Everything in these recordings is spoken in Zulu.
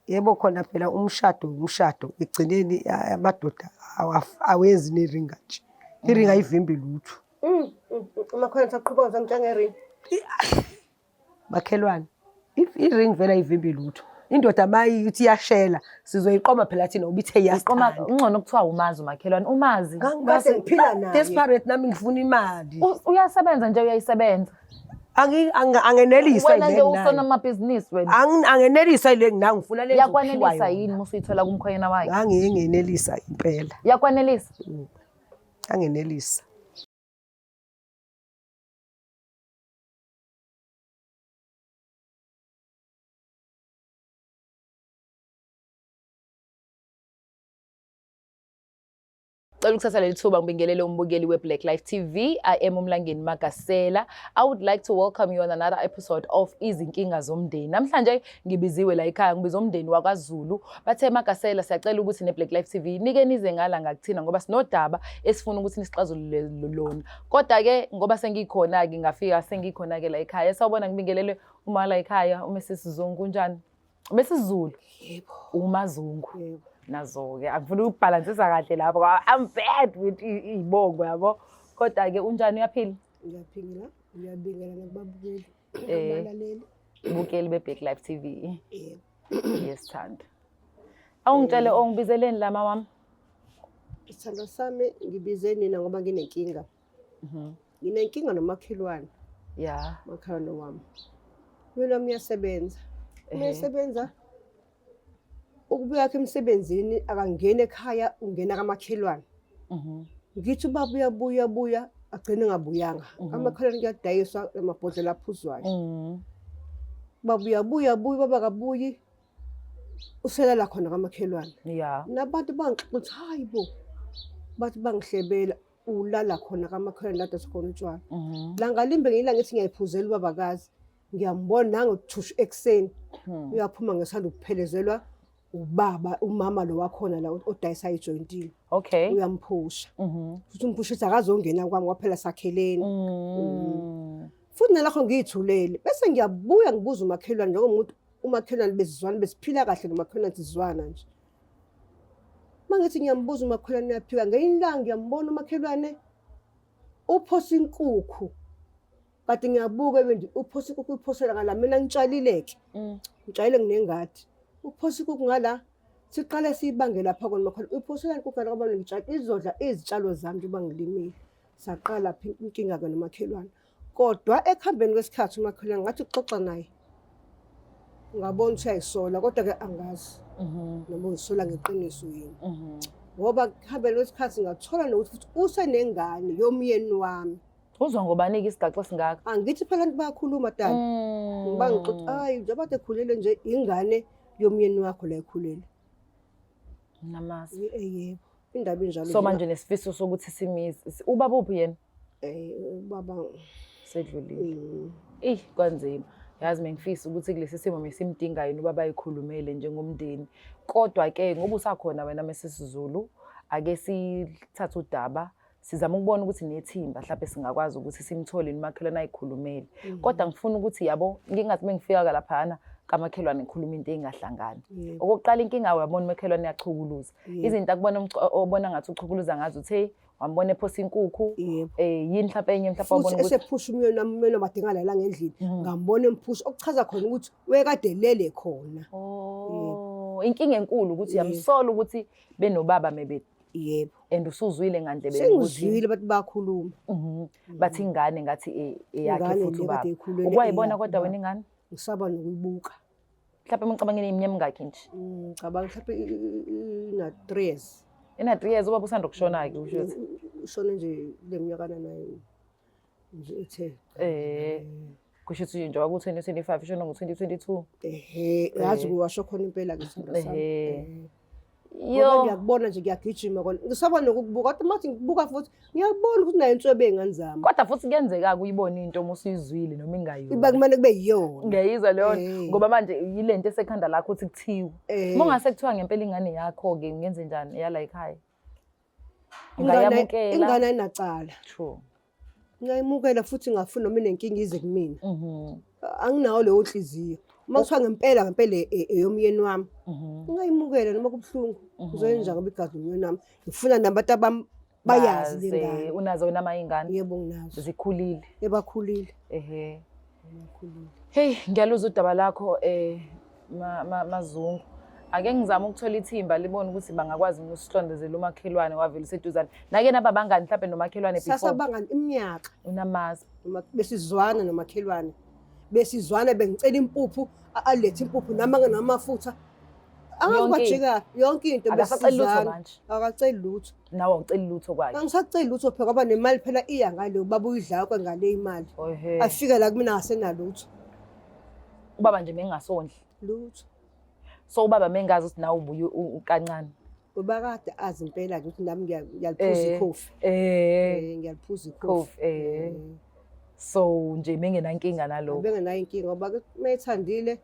Yebo khona phela umshado umshado ekugcineni amadoda awenzi neringa nje. Iringa ayivimbi lutho. Umakhelwane saqhubeka sangitshela ngering. Makhelwane, i-ring vele ayivimbi lutho. Indoda mayithi iyashela sizoyiqoma phela thina ngoba ithe Uqoma iyasithanda. ungcono kuthiwa umazi umakhelwane umazi. Kade ngiphila naye. Desperate nami ngifuna imali. Uyasebenza nje uyayisebenza. Angeneliswa Wena yile nje enginayo. usonamabhizinisi wena. Angeneliswa yile enginayo ngifuna le engizophiwa Yakwanelisa yona. yini uma usuyithola kumkhwenyana wakhe? Ngangingenelisa impela. Yakwanelisa? Angenelisa. Cela ukuthatha leli thuba ngibingelele umbukeli we-Black Life TV. I am Umlangeni Magasela. I would like to welcome you on another episode of Izinkinga Zomndeni. Namhlanje ngibiziwe la ekhaya, ngibiza umndeni wakwaZulu. Bathe Magasela siyacela ukuthi ne-Black Life TV nike nize ngala ngakuthina ngoba sinodaba esifuna ukuthi nisixazulule lona. Kodwa-ke ngoba sengikhona-ke ngafika sengikhona-ke la ekhaya. Sawubona ngibingelele uma la ekhaya, uMrs Zungu kunjani? Mrs Zulu. Yebo. UMazungu. Yebo. Nazo-ke angifuna ukubhalansisa kahle lapho ngoba I'm bad with iy'bongo yabo. Kodwa-ke unjani uyaphila? Ngiyaphila, ngiyabingelela nakubabukeli, abalaleli. Bukeli be-Black Life TV. Yebo. Yes, Thando. Awungitshele ongibizeleni lama wami. Sithandwa sami ngibize nina ngoba nginenkinga. Nginenkinga nomakhelwane. Umakhelwane wami. Mina wami uyasebenza. Uma esebenza ukubuya kwakhe emsebenzini akangeni ekhaya ungena kamakhelwane. Ngithi ubaba uyabuya uyabuya agcine engabuyanga. Kamakhelwane kuyadayiswa amabhodlela aphuzwayo. Ubaba uyabuya abuye ubaba akabuyi uselala khona kamakhelwane. Nabantu bangixoxa ukuthi hayi bo bathi bangihlebela ulala khona kamakhelwane la dayisa khona utshwala. Langa limbe ngelinye ilanga ngithi ngiyayiphuzela ubabakazi. Ngiyambona nangokuthusha ekuseni. Uyaphuma ngesanda ukuphelezelwa ubaba umama lo wakhona la odayisa ijoyintini. Uyamphusha. Futhi umphusha uthi akazongena kwami kwaphela sakheleni. Futhi nalapho ngiyithulele bese ngiyabuya ngibuza umakhelwane njengomuntu umakhelwane bezizwana besiphila kahle nomakhelwane sizwana nje. Mangithi ngiyambuza umakhelwane uyaphika ngelinye ilanga ngiyambona umakhelwane uphosa inkukhu. Kade ngiyabuka ebende uphosa inkukhu uyiphosela ngala mina ngitshalile-ke. Ngitshalile nginengadi. Uphosa inkukhu ngala siqale siyibange lapha kona makhelwane uyiphosela inkukhu ngala ngoba ngitshala izodla izitshalo zami njengoba ngilimile. Saqala phi inkinga-ke nomakhelwane. Kodwa ekuhambeni kwesikhathi umakhelwane ngathi uxoxa naye ngabona ukuthi uyayisola kodwa-ke angazi noma uyisola ngeqiniso yini. Ngoba ekuhambeni kwesikhathi ngathola nokuthi futhi usenengane yomyeni wami. Uzwa ngobani-ke isigaxo esingaka? Angithi phela abantu bayakhuluma tata. Ngibangixoxa hayi njengoba kade ekhulelwe nje ingane yomyeni wakho la ekhulelwe. Namasi. Yebo. Indaba injalo. So manje nesifiso sokuthi simise. Ubaba uphi yena? Ubaba sedlulile. Eyi kwanzima. Yazi bengifisa ukuthi kulesi simo mesimdinga yena ubaba ayikhulumele njengomndeni. Kodwa ke ngoba usakhona wena Mrs Zulu, ake sithathe udaba sizama ukubona ukuthi nethimba mhlawumbe singakwazi ukuthi simthole umakhelwane ayikhulumele. Kodwa ngifuna ukuthi yabo ngingathi mengifika laphana kamakhelwane ngikhuluma into engahlangani. Okokuqala inkinga uyabona umakhelwane uyachukuluza. Izinto akubona obona ngathi uchukuluza ngazo uthe wambona ephosa inkukhu. Yini mhlawumbe enye mhlawumbe wabona ukuthi esephusha umyeni wami, umyeni wami adinga la ngendlini. Ngambona emphusha okuchaza khona ukuthi wekade lele khona. Oh, inkinga enkulu ukuthi uyamsola ukuthi benobaba mebe. Yebo. And usuzwile ngandlebe Sengizwile bathi bayakhuluma. Bathi ingane ngathi eyakhe Ingane futhi le ubaba. kade ikhulelwe Ukwayibona eyakhe kodwa ubaba. wena ingane? Ngisaba nokuyibuka. Mhlawumbe uma ucabangela iminyaka emingaki nje? Ngicabanga mhlawumbe ina 3 years. Ina 3 years ubaba usanda kushona-ke usho ukuthi. Ushone nje le minyakana nayo nje ethe. Kusho ukuthi njengoba ku-2025 ushone ngo-2022. Ehhe, yazi kuwasho khona impela ke sithando sami. Yo. Ngoba ngiyakubona nje ngiyagijima kona. Ngisaba nokukubuka kodwa manje ngikubuka futhi ngiyakubona ukuthi nayo inswebe ey'ngane zami. Kodwa futhi kuyenzeka kuyibona into uma usuyizwile noma ingayona. Iba kumane kube yiyona. Ngiyayizwa leyo ngoba manje yile nto esekhanda lakho ukuthi kuthiwe. Uma ungase kuthiwa ngempela ingane yakho-ke ungenze njani eyala ekhaya? Ungayamukela? Ingane ayinacala. True. Ngiyayimukela futhi ngafuna noma inenkinga ize kumina. Anginawo leyo nhliziyo. Uma kuthiwa ngempela ngempela eyomyeni wami, ngingayimukela noma kubuhlungu. Ngizoyenza ngoba igazi lomyeni wami. Ngifuna nabantu abami bayazi le Baze- ngane. Unazo wena ama ingane? Yebo nginazo. Zikhulile. Ebakhulile. Ehhe. Bakhulile. Hey, ngiyaluzwa udaba lakho Mazungu. Ake ngizame ukuthola ithimba libone ukuthi bangakwazi ukusihlondezela umakhelwane wavele useduzane. Nake naba bangani mhlawumbe nomakhelwane before. Sasabangani iminyaka. Unamazi. Noma besizwana nomakhelwane. Besizwana bengicela impuphu, alethe impuphu nami anginamafutha. Angazi Yonke into. kwajika yonke into Akasaceli lutho besizwana. manje. Akaceli lutho. Nawe awuceli lutho kwakhe. Angisaceli lutho phela ngoba nemali phela iya ngale ubaba uyidla kwengale imali. Ohe. Afika la kumina asenalutho. Ubaba nje mengasondli. Lutho. So ubaba mengazi ukuthi nawe ubuye kancane. Ubakade azi impela nje ukuthi nami ngiyaliphuza ikhofi. Ngiyaliphuza ikhofi. Ikhofi, So nje mengenankinga nalokho. Bengenayo inkinga ngoba ke mayethandile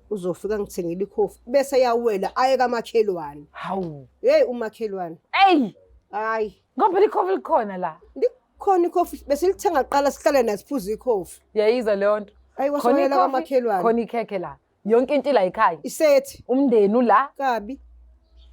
uzofika ngithengile ikhofi bese yawela aye kamakhelwane. Hawu. Hey umakhelwane. Ey! Hayi. Ngoba ikhofi likhona la. Likhona ikhofi bese lithenga qala sihlale naye siphuze ikhofi. Uyayizwa leyo nto? Ayi Khona wasonela ikhofi, kamakhelwane. Khona ikhekhe la. Yonke into ila ekhaya. Isethi. Umndeni ula. Kabi.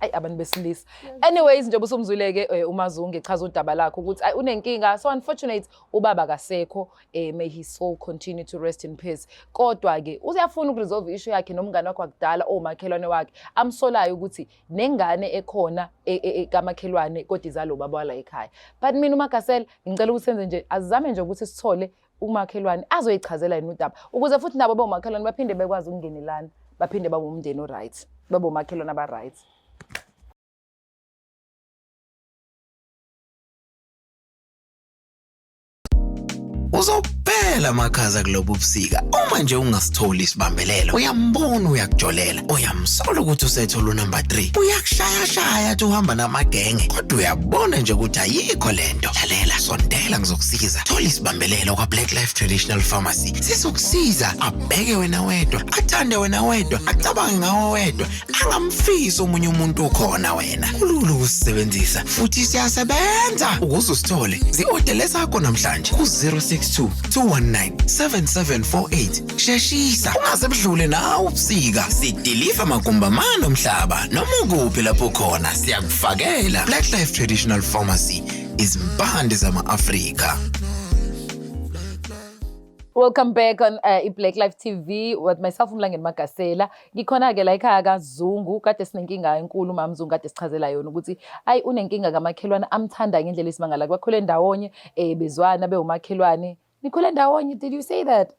Ayi abantu besilisa. Anyways njengoba usumzwile-ke uMazungu echaza udaba lakhe ukuthi ayi unenkinga, so unfortunate ubaba kasekho, may his soul continue to rest in peace. Kodwa-ke uyafuna ukuresolve issue yakhe nomngane wakhe wakudala owumakhelwane wakhe amsolayo ukuthi nengane ekhona kamakhelwane kodwa izalo ubaba wala ekhaya. But mina uMagasela ngicela ukuthi senze nje, azame nje ukuthi sithole umakhelwane azoyichazela yena udaba ukuze futhi nabo bomakhelwane baphinde bekwazi ukungenelana, baphinde babe umndeni o-right, babe umakhelwane aba-right. Uzophela amakhaza kulobu busika uma nje ungasitholi isibambelelo. Uyambona uyakujolela, uyamsola ukuthi usethola unumber 3, uyakushayashaya athi uhamba namagenge, kodwa uyabona nje ukuthi ayikho lento. Lalela, sondela ngizokusiza. Thola isibambelelo kwa Black Life Traditional Pharmacy. Sizokusiza abheke wena wedwa, athande wena wedwa, acabange ngawe wedwa, angamfisi omunye umuntu ukhona wena. Kulula ukusisebenzisa futhi siyasebenza. Ukuze usithole, zi-odele sakho namhlanje ku-062 219 7748. Sheshisa, ungaze budlule nawe ubusika. Sidiliva magumbi amane omhlaba noma ukuphi lapho khona, siyakufakela. Black Life Traditional Pharmacy, izimpande zama-Afrika. Welcome back on i-Black Life TV with myself uMlangeni Magasela. Ngikhona-ke la ekhaya kaZungu, kade sinenkinga enkulu, uMama Zungu kade sichazela yona ukuthi ayi unenkinga kamakhelwane amthanda ngendlela esimangala. Bakhule ndawonye, bezwana bewumakhelwane. Nikhule ndawonye, did you say that?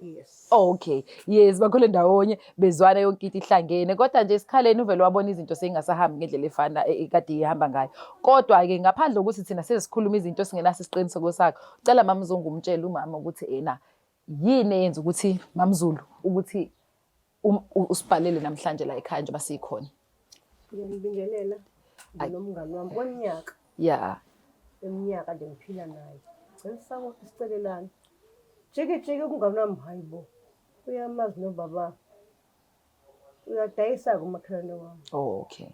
Yes. Oh, okay. Yes, bakhule ndawonye, bezwana yonke into ihlangene. Kodwa nje esikhaleni uvele wabona izinto seyingasahambi ngendlela efana kade ihamba ngayo. Kodwa-ke ngaphandle kokuthi thina sesikhuluma izinto singenaso isiqiniseko sakho, cela Mama Zungu umtshele umama ukuthi ena yini eyenza ukuthi Mama Zulu ukuthi usibhalele namhlanje la ekhaya njengoba sikhona. Ngiyanibingelela nomngani wami kweminyaka. Eminyaka nje ngiphila naye. Ngicela sakho isicelelana. Jiki jiki umngani wami, hayibo. Uyamazi nobaba. Uyadayisa kumakhelwane wami. Oh, okay.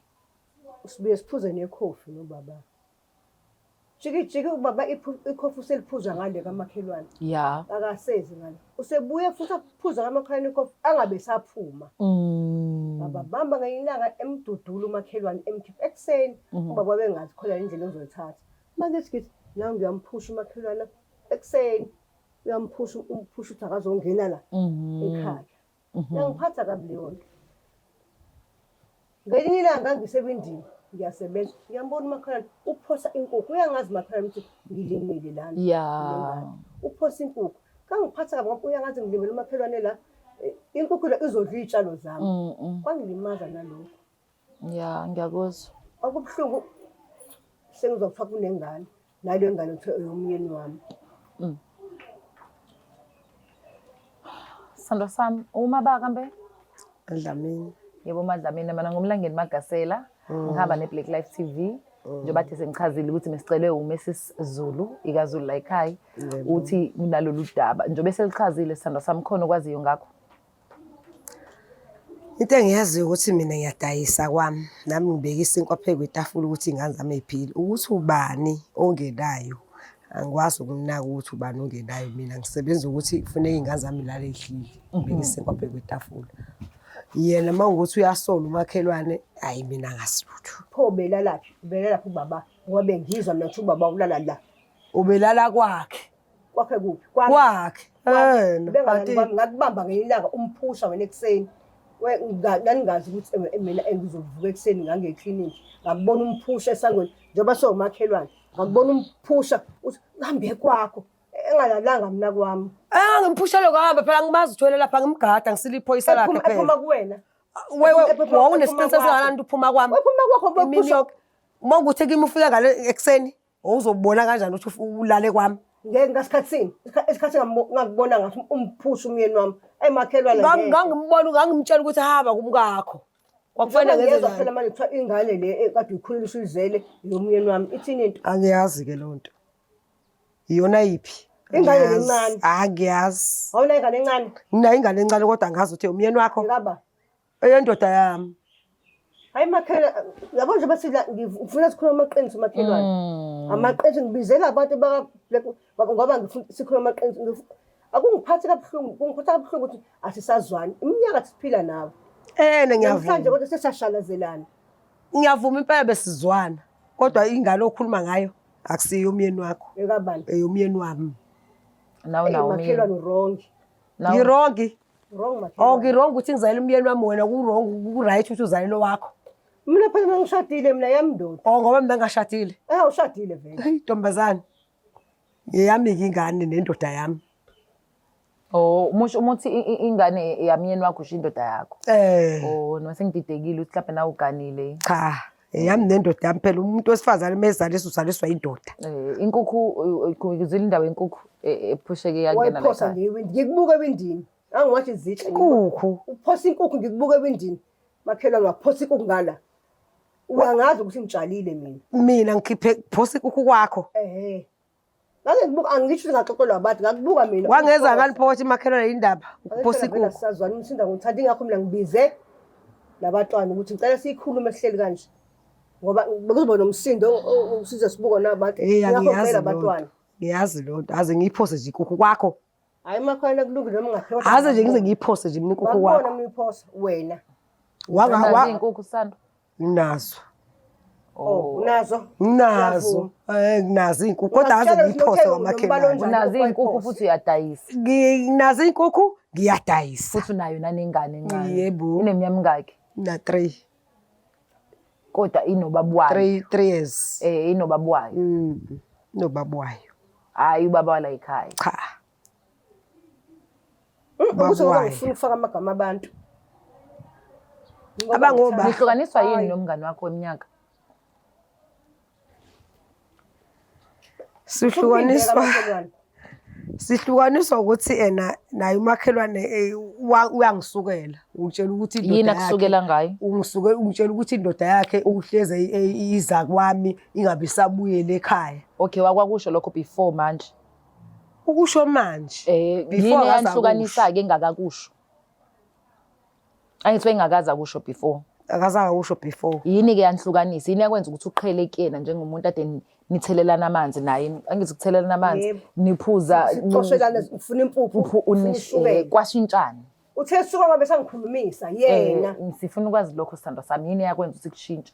Sibuye siphuze nekhofi nobaba. Jiki jiki ubaba ikhofi useliphuza ngale kamakhelwane. Akasezi ngale. Usebuye futhi aphuza kamakhelwane ikhofi angabe saphuma. Baba bamba ngelinye ilanga emdudula umakhelwane emkhipha ekuseni. Ubaba bengazi khona indlela ozoyithatha. Manje sithi la ngiyamphusha umakhelwane ekuseni. Uyamphusha, umphusha ukuthi akazongena la ekhaya. Yangiphatha kabi leyo nto. Ngelinye ilanga ngisebindini ngiyasebenza, ngiyambona umakhelwane uphosa inkukhu. Uyangazi umakhelwane ukuthi ngilimile lana. Uphosa inkukhu. Kangiphatha kabi ngoba uyangazi ngilimele umakhelwane la. Inkukhu le izodla iy'tshalo zami. Kwangilimaza nalokho. Ya, ngiyakuzwa. Okubuhlungu sengizwa kuthiwa kunengane, naleyo ngane kuthiwa eyomyeni wami. Sithandwa sami, umabaka mbe? Dlamini. Yebo MaDlamini, mina nguMlangeni Magasela. Ngihamba ne-Black Life TV. Njengoba thi sengichazile ukuthi mesicelwe uMrs Zulu, ikaZulu la ekhaya, uthi kunalolu daba. Njengoba selichazile sithandwa sami, khona okwaziyo ngakho? Into engiyaziyo ukuthi mina ngiyadayisa kwami, nami ngibeka isinkwa phezu kwetafula ukuthi iy'ngane zami y'phile. Ukuthi ubani ongenayo, Angikwazi ukunaka ukuthi ubani ongenayo mina ngisebenza ukuthi kufuneka iy'ngane zami lale y'hlile ngibeke isinkwa phezu kwetafula. Yena uma kuwukuthi uyasola umakhelwane, hhayi mina angazi lutho. Pho ubelalaphi? Ubelalaphi ubaba? Ngoba bengizwa mina kuthiwa ubaba ulala la. Ubelala kwakhe. Kwakhe kuphi? Kwakhe. Eh, Bengalali kwami ngakubamba ngelinye ilanga umphusha wena ekuseni. Ngangingazi ukuthi mina ngizovuka ekuseni ngange eklinikhi. Ngakubona umphusha esangweni njengoba sewumakhelwane. Ngakubona umphusha uthi hambe kwakho. Engalalanga mina kwami. Eh ngimphusha lokho hamba phela ngimazi uthwele lapha ngimgada ngisile iphoyisa lakhe phela. Ephuma kuwena. Wewe wawunesiqiniseko singakanani ukuthi uphuma kwami. Uphuma kwakho Imini yonke. Uma ukuthi kimi ufika ngale ekuseni Wawuzobona kanjani ukuthi ulale kwami? Ngeke ngasikhathi sini? Isikhathi ngakubona ngathi umphusha umyeni wami. Emakhelwane ngeke. Ngangimbona ngangimtshela ukuthi hamba kumkakho. Kwakufanele ngenze njani? Phela manje kuthiwa ingane le ekade uyikhulelisa uyizele yomyeni wami. Ithini into? Angiyazi ke leyo nto. Iyona yiphi? Ingane lencane. Angiyazi. Awunayo ingane encane? Nginayo ingane encane kodwa angazi ukuthi umyeni wakho. Ngaba. Eyendoda yami. Hayi makhelwane, yabo nje bathi la ngifuna sikhulume amaqiniso makhelwane. Amaqiniso ngibizela abantu baka Black ngoba ngifuna sikhulume amaqiniso. Akungiphathi kabuhlungu, kungiphatha kabuhlungu ukuthi asisazwani. Iminyaka siphila nawe. Eh ngiyavuma. Namhlanje kodwa sesashalazelana. Ngiyavuma impela besizwana. Kodwa ingane okhuluma ngayo akusiyo umyeni wakho. Ekabani? Eyomyeni wami. Nawe nawo umyeni. Makhelwane wrong. Ngirongi. Wrong makhelwane. Oh ngirongi ukuthi ngizalele umyeni wami wena ku-wrong ku-right ukuthi uzalele owakho. Mina phela mina ngishadile mina yami ndoda. Oh ngoba mina ngashadile. Eh ushadile vele. Hey ntombazane. Ngeyami-ke ingane nendoda yami. Oh, umusho umuthi ingane yamyeni wakho usho indoda yakho. Eh. Oh, noma sengididekile ukuthi mhlawumbe nawe uganile. Cha, eyami nendoda yami phela umuntu wesifazane uma ezaliswa uzaliswa indoda. Eh, inkukhu uzwile indaba yenkukhu ephusheke yangena la Wayiphosa ekhaya. ngewindi. Ngikubuka ewindini. Angiwathi izitsha. Inkukhu. Uphosa inkukhu ngikubuka ewindini. Makhelwane waphosa inkukhu ngala. Uyangazi ukuthi ngitshalile mina. Mina ngikhiphe phosa inkukhu kwakho. Ehhe. Ngake ngibuka angisho ukuthi ngaxoxelwa abantu ngakubuka mina. Wangeza ngani phakathi makhelwane indaba ukuphosa inkukhu. Sazwana umsinda ngithanda ingakho mina ngibize labatwana ukuthi ngicela siyikhulume sihleli kanje. Ngoba bekuzoba nomsindo usize sibuka nabantu. Eh Ingakho angiyazi ngicela leyo abatwana. nto. Ngiyazi leyo nto. Aze ngiyiphose nje inkukhu kwakho. Hayi makhona kulungile noma ungaphiwa. Aze nje ngize ngiyiphose nje mina inkukhu Wakubona kwakho. mina uyiphosa wena. Wanga Unazo wa iy'nkukhu Sandra? nginazo. Oh, unazo? Nginazo. Eh nginazo izinkukhu kodwa aze Ungakutshela ngiyiphose ukuthi kwamakhelwane. unombala onjani. Unazo iy'nkukhu futhi uyadayisa. Nginazo izinkukhu ngiyadayisa. Futhi unayo nanengane encane. Yebo. Ineminyaka emingaki? Na 3. Kodwa inobaba wayo. 3 3 years. Eh inobaba wayo. Nobaba wayo. Hayi ubaba wala ekhaya. Cha. Ukuthi ngoba Babuwayo. ngifuna ukufaka amagama abantu. Ngoba Abangoba. ngithanda- Nihlukaniswa yini Hayi. nomngani wakho weminyaka? Sihlukaniswa Makhelwane. sihlukaniswa ukuthi ena naye umakhelwane uyangisukela. Ungitshela ukuthi indoda Yini yakhe akusukela ngayo? ungisuke ungitshela ukuthi indoda yakhe uhleze iza kwami ingabe isabuyele ekhaya. Okay, wakwakusho lokho before manje. Ukusho manje. Eh Before yini akaze eyanihlukanisa-ke engakakusho? Angithi wayengakaze akusho before. Akazange akusho before. Yini-ke yanihlukanisa? Yini yakwenza ukuthi uqhele kuyena njengomuntu ade nithelelana amanzi naye? Angithi ukuthelelana amanzi Yebo. niphuza Sixoshelana ufuna impuphu, ufuna ushukela. kwashintshana. Uthe suka ngabe sangikhulumisa yena. Sifuna ukwazi lokho sithandwa sami, yini eyakwenza ukuthi kushintshe?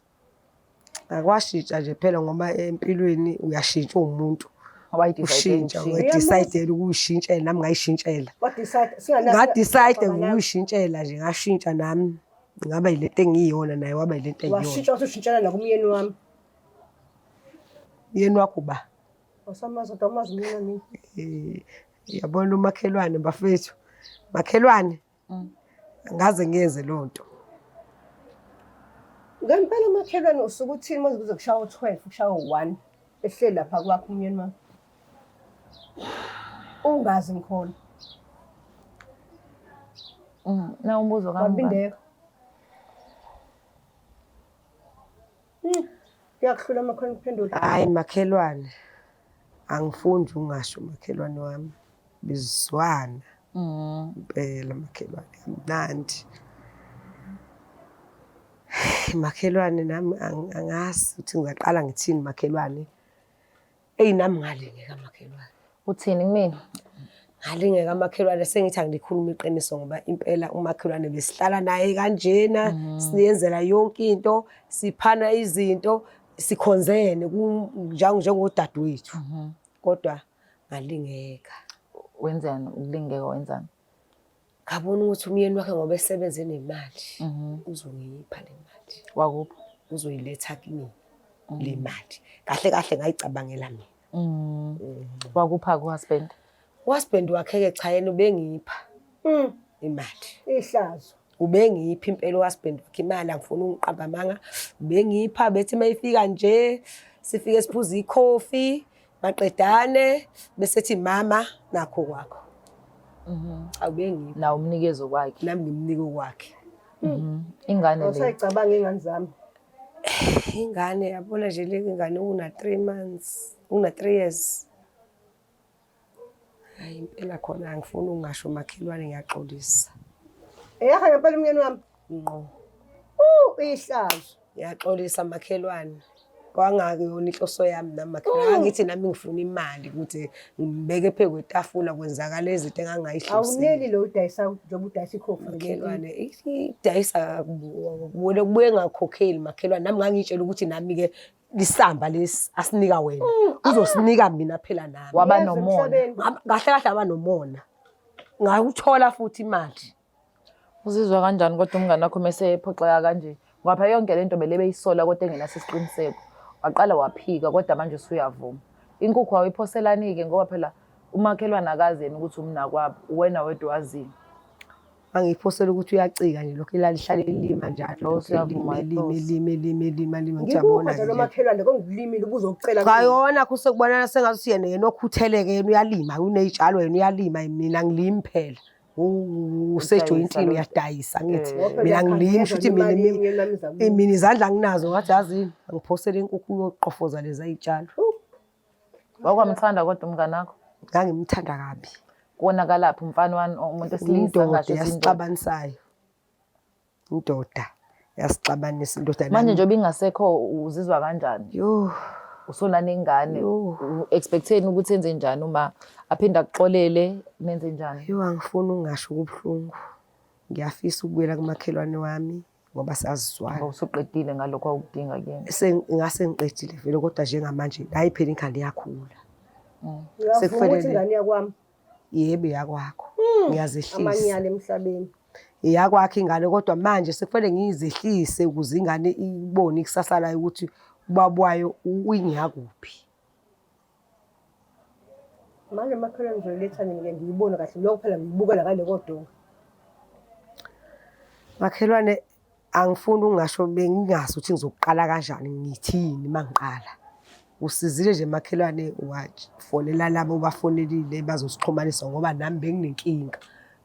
Akwashintsha nje phela ngoba empilweni uyashintsha uwumuntu. Wayi-decide Ushintsha, ukushintsha. ngadecide ukuyishintshela nami ngayishintshela. Wa-decide singanazi. Ngadecide ukuyishintshela nje ngashintsha nami. Ngaba yilento engiyiyona naye waba yilento eyiyona. Washintsha wasushintshela nakumyeni wami. Myeni wakho ba? Awusamazi kodwa umazi umyeni wami. Eh, yabona umakhelwane bafethu. Makhelwane. Ngaze ngiyenze leyo nto. Ngempela umakhelwane usuke uthini uma kuze kushaya u-12 kushaya u-1 ehleli lapha kwakho umyeni wami. Ungazi ngikhona. Na umbuzo kamngani. Wabindeka. Kuyakuhlula makhelwane ukuphendula. Hayi makhelwane. Angifuni nje ungasho makhelwane wami. Bizwana. Impela makhelwane kamnandi. Makhelwane nami angazi ukuthi ngingaqala ngithini makhelwane. Eyi nami ngalingeka makhelwane. Uthini kumina? Ngalingeka makhelwane sengithi angilikhuluma iqiniso ngoba impela umakhelwane besihlala naye kanjena siyenzela yonke into siphana izinto sikhonzene njengodadewethu kodwa ngalingeka. Wenzani ukulingeka wenzani? Ngabona ukuthi umyeni wakhe ngoba esebenze nemali uzongipha le mali. Wakuphi? Uzoyiletha kimi le mali. Kahle kahle ngayicabangela mina. Wakupha ku-husband? Uhusband wakhe-ke cha yena ubengipha imali. Ihlazo. Ubengipha impela uhusband wakhe imali angifuni ukuqamba amanga. Ubengipha bethi uma ifika nje sifike siphuze ikhofi maqedane bese ethi mama nakho kwakho. Cha ubengipha. Nawe umnikeze okwakhe. Nami ngimnike okwakhe. Ingane le. Awusayicabanga ingane zami. Ingane yabona nje le ingane una 3 months, una 3 years. Hayi impela khona angifuni ukungasho makhelwane ngiyaxolisa. Eyakha ngempela umyeni wami. Ngqo. Ihlazo. Ngiyaxolisa makhelwane. Kwangakuyona inhloso yami nami makhelwane. Angithi nami ngifuna imali ukuthi ngibeke phezu kwetafula kwenzakala izinto engangayihlosile. Awuneli lo udayisa njengoba udayisa ikhofi. Makhelwane idayisa kubuye kubuye ngakhokheli makhelwane nami ngangitshela ukuthi nami ke lisamba lesi asinika wena uzosinika mina phela nami. Waba Yezwa nomona. emhlabeni. Kahle kahle aba nomona. Ngawuthola futhi imali. Uzizwa kanjani kodwa umngane wakho mese ephoxeka kanje? Ngoba phela yonke lento bele beyisola kodwa engenaso isiqiniseko. Waqala waphika kodwa manje usuyavuma. Inkukhu awuyiphoselani-ke ngoba phela umakhelwane akazi yena ukuthi umnakwabo, uwena wedwa waziyo. Angiyiphosela ukuthi uyacika nje lokhu ilali ihlale ilima njalo. Oh, siyavuma, Elima iphosa. elima elima elima elima Ngikupha ngiyabona njalo nje. makhelwane kongilimile ubuzocela. Cha yona kusekubonana sengathi yena yena okhutheleke yena uyalima uney'tshalo yena uyalima mina ngilimi phela. Usejoyintini lo. uyadayisa ngithi Eh. mina ngilimi shuthi mina Umyeni wami uzakubuya. mina izandla nginazo ngathi yazini angiphosele inkukhu uyoqofoza leza y'tshalo. Wakwamthanda kodwa umngane wakho? Ngangimthanda kabi. Konakalaphi umfana wani umuntu wesilisa Indoda ngasho ukuthi indoda. yasixabanisayo. Indoda yasixabanisa indoda Manje njengoba ingasekho uzizwa kanjani? Yo, Usona nengane. Yo. Expecteni ukuthi enze njani uma aphinde akuxolele nenze njani? yo angifuni ukungasho kubuhlungu. Ngiyafisa ukubuyela kumakhelwane wami ngoba sazizwana. Ngoba usuqedile ngalokho awukudinga kuyena. Ngase ngiqedile vele kodwa njengamanje hayi phela ingane iyakhula. Uyavuma Sekufanele- ukuthi ingane yakwami Yebo yakwakho. Ngiyazehlisa. amanyala emhlabeni. Iyakwakho ingane kodwa manje sekufanele ngiyizehlise ukuze ingane ibone ikusasa layo ukuthi ubaba wayo uyingiyakuphi. Manje makhelwane ngizoyiletha nini ke ngiyibone kahle lokho phela ngiyibukela ngale kodonga. Makhelwane angifuni ukungasho bengingazi ukuthi ngizoqala kanjani ngithini uma ngiqala. Usizile nje makhelwane wafonela labo obafonelile bazosixhumanisa ngoba nami benginenkinga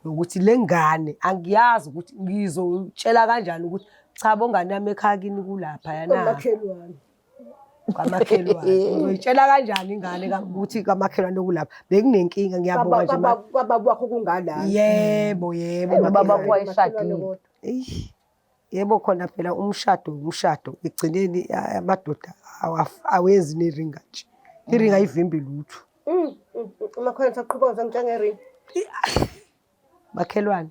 yokuthi le ngane angiyazi ukuthi ngizotshela kanjani ukuthi cha bongane yami ekhaya kini kulaphayana. Kwamakhelwane. Kwamakhelwane. Uzoyitshela kanjani ingane ukuthi kwamakhelwane kulapha? Benginenkinga ngiyabonga nje. Kwababa wakho kungalana. Yebo, yebo. Ubaba makhelwane. wakho wayeshadile. Eyi, yebo khona phela umshado umshado ekugcineni amadoda awenzi neringa nje. Iringa ayivimbi lutho. Umakhelwane saqhubeka ngizongitshela ngeringi. Makhelwane,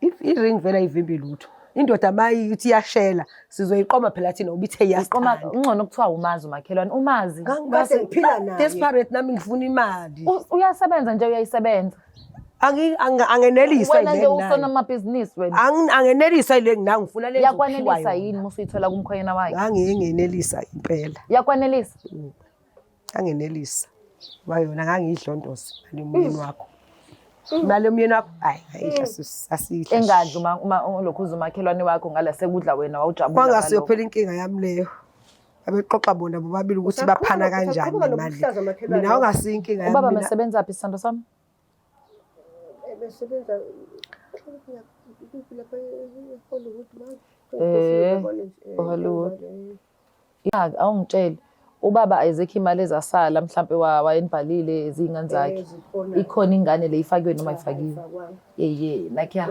iringi vele ayivimbi lutho. Indoda mayithi iyashela sizoyiqoma phela thina ngoba ithe Uqoma iyasithanda. ungcono kuthiwa umazi umakhelwane, umazi. Ngangimazi- Kade ngiphila naye. Desperate nami ngifuna imali. Uyasebenza nje uyayisebenza. Angeneliswa Wena yile nje usona enginayo. amabhizinisi wena. Angeneliswa yile enginayo ngifuna le engizophiwa Iyakwanelisa yona. yini uma usuyithola kumkhwenyana wakhe? Ngangingenelisa impela. Iyakwanelisa? Ngangenelisa. Ngoba yona ngangiyidlondoza imali yomyeni wakho. Imali yomyeni wakho, hayi ngayidla sasiyidla. Engadli uma lokhu uza umakhelwane wakho ngala sekudla wena wawujabula Kwangasiyo ngalokho. phela inkinga yami leyo. Abexoxa bona bobabili ukuthi Usaqhubeka baphana kanjani usaqhubeka nemali. nobuhlaza makhelwane. Mina awungasiyo inkinga yami. Ubaba mina. mesebenza phi sithando sami? Besebenza kuphi lapha e-Hollywood manje? Hollywood. Ya, awungitshele. Ubaba ayizekho imali ezasala mhlampe wayenibhalile izingane zakhe. Ikhona ingane le ifakiwe noma ifakiwe? Yeye, nakya.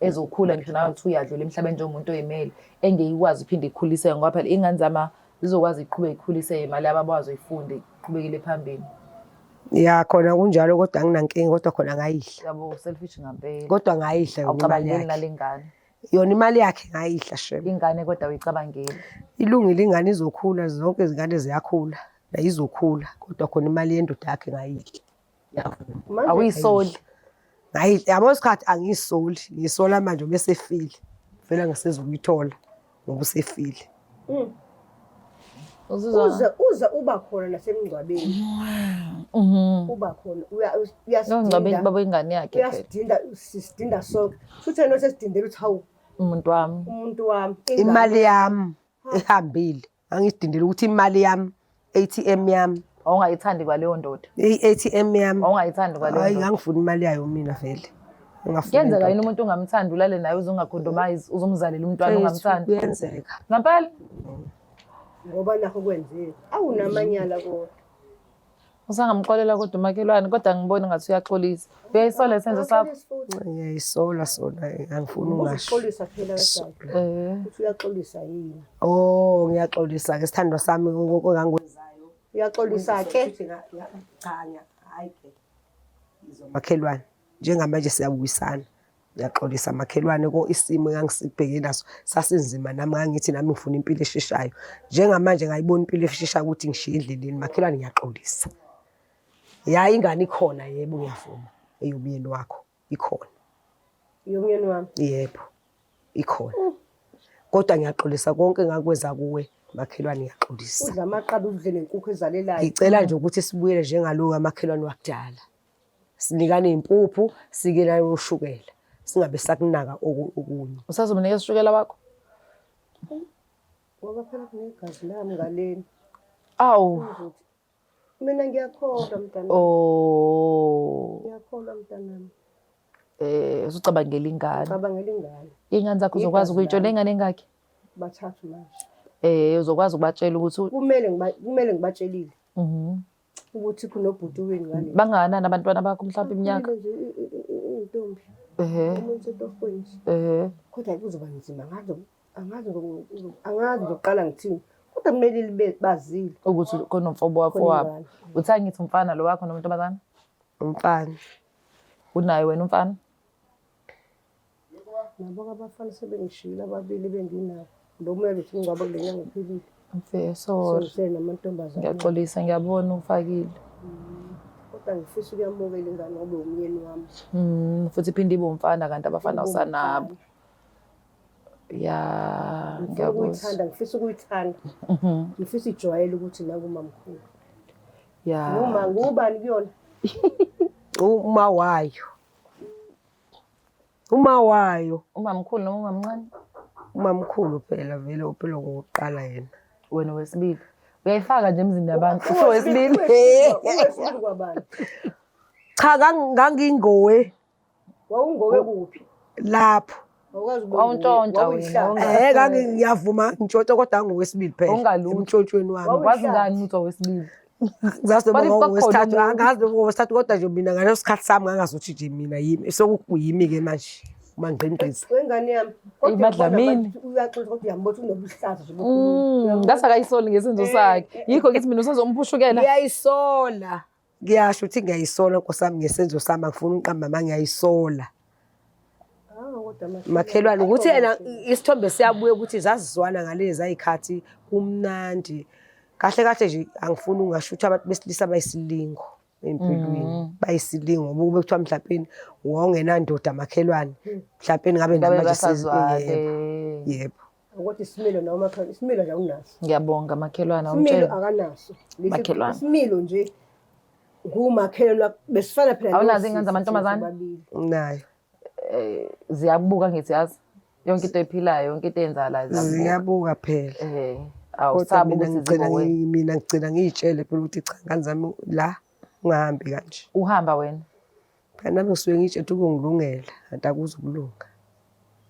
Ezokhula ngisho nawe uthi uyadlula emhlabeni njengomuntu oyimele engeyikwazi uphinde ikhuliseke ngoba phela iy'ngane zama zizokwazi iqhubeke ikhuliseke imali yababa wazo ifunde iqhubekele phambili. Ya khona kunjalo kodwa anginankinga kodwa khona ngayidla. Yabo selfish ngampela. Kodwa ngayidla yona imali Awucabangeli yakhe. nale ngane. Yona imali yakhe ngayidla shem. Ingane kodwa uyicabangeli. Ilungile ingane izokhula zonke izingane ziyakhula. Nayo izokhula kodwa khona imali yendoda yakhe ngayidla. Manje Awuyisoli. Ngayidla yabo isikhathi angiyisoli ngiyisola manje ngoba esefile. Vele angisezukuyithola ngoba usefile. Uzizwa uze uze uba khona nasemngcwabeni. Uba khona Ngcwabeni uyasidinda. baba ingane yakhe phela. Uyasidinda sisidinda sonke. Futhi yena sesidindela ukuthi hawu Umuntu wami. umuntu wami. Imali yami ihambile. Angidindela ukuthi imali yami ATM yami Awungayithandi kwaleyo ndoda. i-ATM yami Awungayithandi kwaleyo hayi ndoda. ngangifuna imali yayo mina vele. Ngingafuni Kuyenzeka indoda. yini umuntu ungamthandi ulale naye uze ungakhondomayizi uzomzalela umntwana ungamthandi. Kuyenzeka. Ngampela Ngoba nakho kwenzeka. Awunamanyala kodwa. usangamxolela kodwa umakhelwane kodwa angiboni ngathi uyaxolisa. Uyayisola isenzo sakho? Uyaxolisa futhi. Ngiyayisola sona angifuni ungasho. Uzoxolisa phela kanjani? Uthi uyaxolisa yini? Oh ngiyaxolisa ke sithandwa sami okangikwenzayo. Uyaxolisa ke. Cha hayi ke. Makhelwane njengamanje siyabuyisana. Ngiyaxolisa makhelwane ko isimo engangisibheke naso sasinzima nami ngangithi nami ngifuna impilo esheshayo. Njengamanje ngayibona impilo esheshayo ukuthi ngishiye endleleni makhelwane ngiyaxolisa. Ya ingane ikhona yebo ngiyavuma eyomyeni wakho ikhona. Yomyeni wami. Yebo ikhona. Kodwa ngiyaxolisa konke engakwenza kuwe makhelwane ngiyaxolisa. Udla amaqaba udle nenkukhu ezalelayo. Ngicela nje ukuthi sibuyele njengalowo amakhelwane wakudala. Sinikane impuphu, sikelane ushukela. Singabe sakunaka okunye. Usazomnikeza ushukela wakho? Ngoba phela kunegazi lami ngaleni. Awu. Mina ngiyakholwa mntanami. Oh. Ngiyakholwa mntanami. Usucabangela ingane. Cabangela ingane. Iy'ngane zakho uzokwazi Igazi ukuyitshela lami. ingane engakhi? Bathathu manje. Uzokwazi ukubatshela ukuthi Kumele ngibatshelile ukuthi kunobhuti wenu ngale. Bangakanani abantwana bakho mhlawumbe iminyaka? Nje intombi. Omunye usetofweni nje. Kodwa kuzoba nzima angazi angazi ngizoqala ngithini. Kodwa kumele libe bazile. Ukuthi kunomfobo wakho Khona wabo. ingane. Uthi angithi umfana lo wakho nomuntombazana? Umfana. Unaye wena umfana? Nabo abafana sebengishiyile ababili benginabo. Lo moya bethi ngingcwaba kule nyanga uphelile. Mfe, sorry. Sengisele namantombazane. Ngiyaxolisa ngiyabona ufakile. Kodwa ngifisa ukuyamukela ingane ngoba umyeni wami. Futhi iphinde ibe umfana kanti abafana usanabo. Ya, Ngifuna ngiyakuzwa. ukuyithanda, ngifisa ukuyithanda. Ngifisa ijwayele ukuthi nakumamkhulu. Ya. Noma ngubani kuyona? Uma wayo. Uma wayo. Umamkhulu noma umamncane? Umamkhulu phela vele uphela ngokuqala yena. Wena wesibili. Uyayifaka nje emzini yabantu. Wesibili. Owesibili kwabani? Cha ngangingowe. Wawungowe kuphi? Lapho. Awukwazi ukuba Wawuntshontsha wawuyihlaba. wena, Ngiyavuma ngintshontsha kodwa ngowesibili phela. Ungalutho. Emtshontshweni wami. Wazi ngani ukuthi owesibili? Ngizazi noma What if kwakukhona ngowesithathu, umuntu? angazi noma ngowesithathu kodwa nje mina ngaleso sikhathi sami ngangazi ukuthi nje mina yimi. Sokuyimi ke manje uma ngqingqiza. Wengane yami. Eyi, Madlamini. Uyaxoxa kodwa uyambona ukuthi unobuhlaza nje bokukhuluma. Ngathi akayisoli ngesenzo sakhe. Yikho ngithi mina usazompushukela. Ngiyayisola. Ngiyasho ukuthi ngiyayisola Nkosi yami ngesenzo sami angifuni uqamba manga ngiyayisola. Ah, kodwa Makhelwane ukuthi yena isithombe siyabuya ukuthi zazizwana ngalezi ayikhathi kumnandi. Kahle kahle nje angifuni ungasho ukuthi abantu besilisa bayisilingo empilweni. Bayisilingo ngoba kube kuthiwa mhlawumbe wawungenandoda makhelwane. Mhlawumbe ngabe Ngabe namanje basazwane. yebo. Yebo. Ukuthi isimilo noma makhelwane, isimilo nje awunaso. Ngiyabonga makhelwane Isimilo awumtshela. akanaso. Lesi Makhelwane. Isimilo nje ngumakhelwane besifana phela. Awunazo nosisi iy'ngane zamantombazane? sobabili. Nayo. Ziyabuka ngithi yazi. Yonke into ephilayo, yonke into eyenzakalayo ziyabuka. Ziyabuka phela. Kodwa Awusabi mina ukuthi ngigcina zibo wena. mina ngigcina ngiyitshele phela ukuthi cha ngane zami la ungahambi kanje. Uhamba wena. Phela nami ngisuke ngiyitshela ukuthi kungilungela kanti akuzukulunga.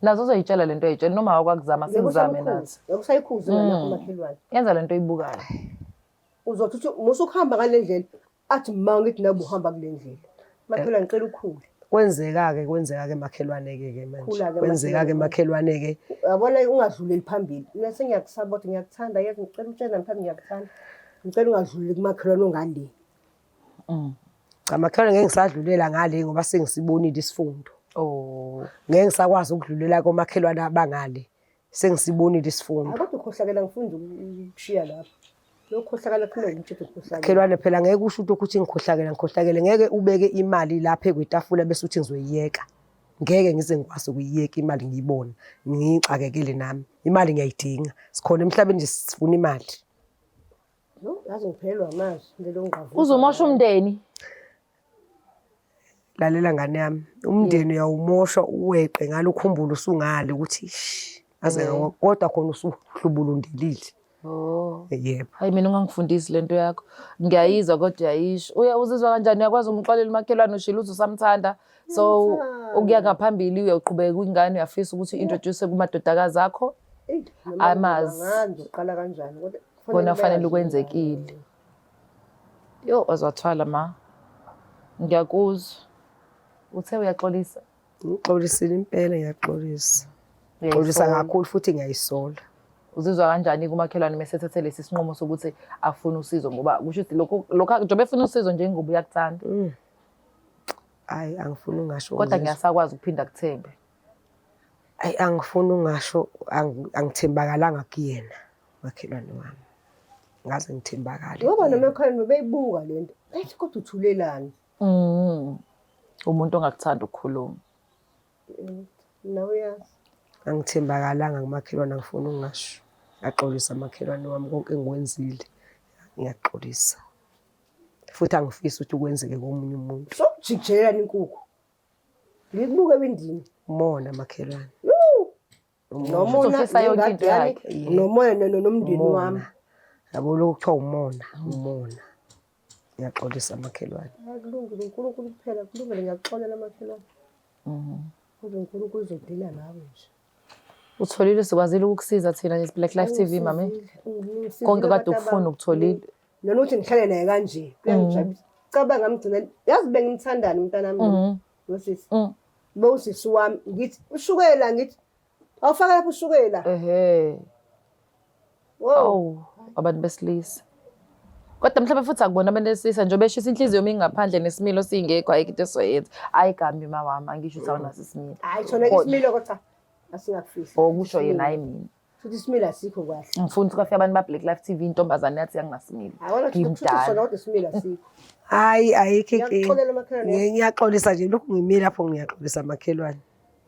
Nazo uzoyitshela lento oyitshela noma wakwakuzama sikuzame nazo. Ngiyakusayikhuza ingane yakho makhelwane. Yenza lento oyibukayo. Uzothi uthi musukuhamba ngale ndlela athi ma ngithi nawe uhamba kule ndlela. Makhelwane ngicela ukhule. Kwenzeka-ke, kwenzeka-ke makhelwane-ke ke manje. Khula-ke Kwenzeka-ke makhelwane. makhelwane-ke. Yabona, ungadluleli phambili. Mina sengiyakusaba ukuthi ngiyakuthanda, yazi, ngicela utshela mhlawumbe ngiyakuthanda, ngicela ungadluleli kumakhelwane ongale. Cha makhelwane, ngeke ngisadlulela ngale ngoba sengisibonile isifundo. Oh. Ngeke ngisakwazi ukudlulela komakhelwane abangale. Sengisibonile isifundo. Hayi, kodwa ukhohlakela, ngifunda ukushiya lapho. Lokukhohlakala kuphinde ngikutshele ukukhohlakela. Makhelwane, phela ngeke usho ukuthi ngikhohlakele, ngikhohlakele. Ngeke ubeke imali lapha ekwitafula bese uthi ngizoyiyeka. Ngeke ngize ngikwazi ukuyiyeka imali ngiyibone. Ngiyixakekele nami. Imali ngiyayidinga. Sikhona emhlabeni nje sifuna imali. No, yazi ngiphelelwa amazwi lelo ngqavuza. Uzomosha umndeni. Lalela ngane yami, umndeni uyawumosha uweqe ngalo, ukhumbule usungale ukuthi ish, aze kodwa khona usuhlubulundelile. Oh. Yebo. Hayi, mina ungangifundisi lento yakho. Ngiyayizwa kodwa uyayisho. Uya uzizwa kanjani? Uyakwazi umxolela umakhelwane? Ushilo ukuthi usamthanda. So Ngiyamthanda. ukuya ngaphambili uyaqhubeka kwingane, uyafisa ukuthi u-introduce kumadodakazi akho? Eyi, noma Amazi. angazi ngizoqala kanjani kodwa Kona kufanele bayazi. kwenzekile. Yo, wazathwala ma. Ngiyakuzwa. Uthe uyaxolisa. Ngixolisile impela, ngiyaxolisa. Xolisa Uyayisola. kakhulu futhi ngiyayisola. Uzizwa kanjani kumakhelwane mesethathe lesi sinqumo sokuthi afune usizo, ngoba kusho ukuthi lokho lokho njengoba efuna usizo njengoba uyakuthanda? Hayi, angifuni ungasho. Kodwa ngizizwa. ngiyasakwazi ukuphinda kuthembe. Hayi, angifuni ungasho, angithembakalanga kuyena makhelwane wami. Ngaze ngithembakale Ngoba kuyena. nomakhelwane bebeyibuka lento. Ethi kodwa uthulelani? Umuntu ongakuthanda ukukhuluma. Nawe uyazi. Angithembakalanga kumakhelwane, angifuni ukungasho. Ngiyaxolisa makhelwane wami, konke engikwenzile. Ngiyaxolisa. Futhi angifisi ukuthi kwenzeke komunye umuntu. Sokujikijelelana inkukhu. Ngikubuke ewindini. Umona makhelwane. Nomona Uzofisa yonke into nengadi yami, yakhe. nomona nomndeni wami. Umona. Yabo lokhu kuthiwa umona, umona. Ngiyaxolisa makhelwane. Hayi, kulungile, uNkulunkulu kuphela, kulungile, ngiyakuxolela makhelwane. Kodwa uNkulunkulu uzodila nawe nje. Utholile, sikwazile ukukusiza thina nje Black Life TV, mame. Ngisizile Konke kade abantu ukufuna ukutholile. Noma ukuthi ngihlale naye kanje kuyangijabulisa. Cabanga mgcina, yazi bengimthandani umntanami lo, lo sisi. Bewusisi wami, ngithi ushukela, ngithi awufaka lapho ushukela. Ehhe. Wow. Awu, abantu besilisa. Kodwa mhlawumbe futhi akubona abantu besilisa njengoba eshisa inhliziyo mingaphandle nesimilo singekho, ayikho into esoyenza. Hayi kambi mawami, angisho ukuthi awunaso isimilo. Hayi, thona isimilo kodwa asingakufihli. Okusho yena, hayi mina. Futhi isimilo asikho kahle. Ngifuna ukuthi kwafika abantu ba-Black Life TV, intombazane yathi yangasimilo. Hayi wona, kusho Ngimdala. sona kodwa isimilo asikho. Hayi, ayikho inkinga. Ngiyakuxolela makhelwane. Ngiyaxolisa nje, lokhu ngimile lapho ngiyaxolisa makhelwane.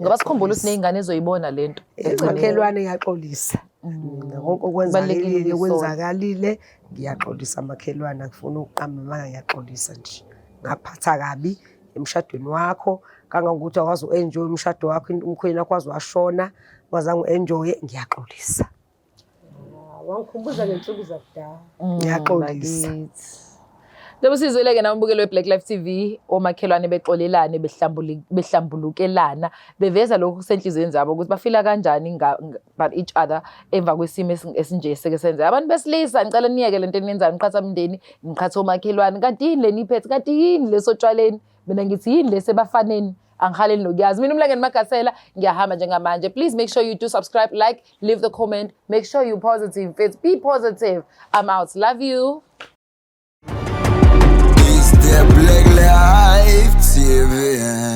Ngoba sikhumbule ukuthi ney'ngane ezoyibona lento. Makhelwane, ngiyaxolisa. Konke Kubalulekile okwenzakalile ukuyisola. kwenzakalile, ngiyaxolisa makhelwane, angifuni ukuqamba amanga, ngiyaxolisa nje. Ngaphatha kabi emshadweni wakho kangangokuthi awukwazi u-enjoy umshado wakho, umkhwenyana wakho waze washona ungazange u-enjoye, ngiyaxolisa. Ah, wangikhumbuza ngensuku zakudala. Ngiyaxolisa. Bakithi. Njengoba usizwile-ke nawe umbukeli we-Black Life TV, omakhelwane bexolelane, behlambulukelana, beveza lokhu kusenhliziyweni zabo ukuthi bafila kanjani about each other emva kwesimo esinje seke senzeka. Abantu besilisa, ngicela niyeke lento eniyenzayo, niqhatha umndeni, niqhatha omakhelwane. Kanti yini le niyiphethe? Kanti yini lesotshwaleni? Mina ngithi yini lesebafaneni? Angihaleli nokuyazi. Mina uMlangeni Magasela, ngiyahamba njengamanje. Please make sure you do subscribe, like, leave the comment. Make sure you positive. It's be positive. I'm out. Love you. It's the Black Life TV.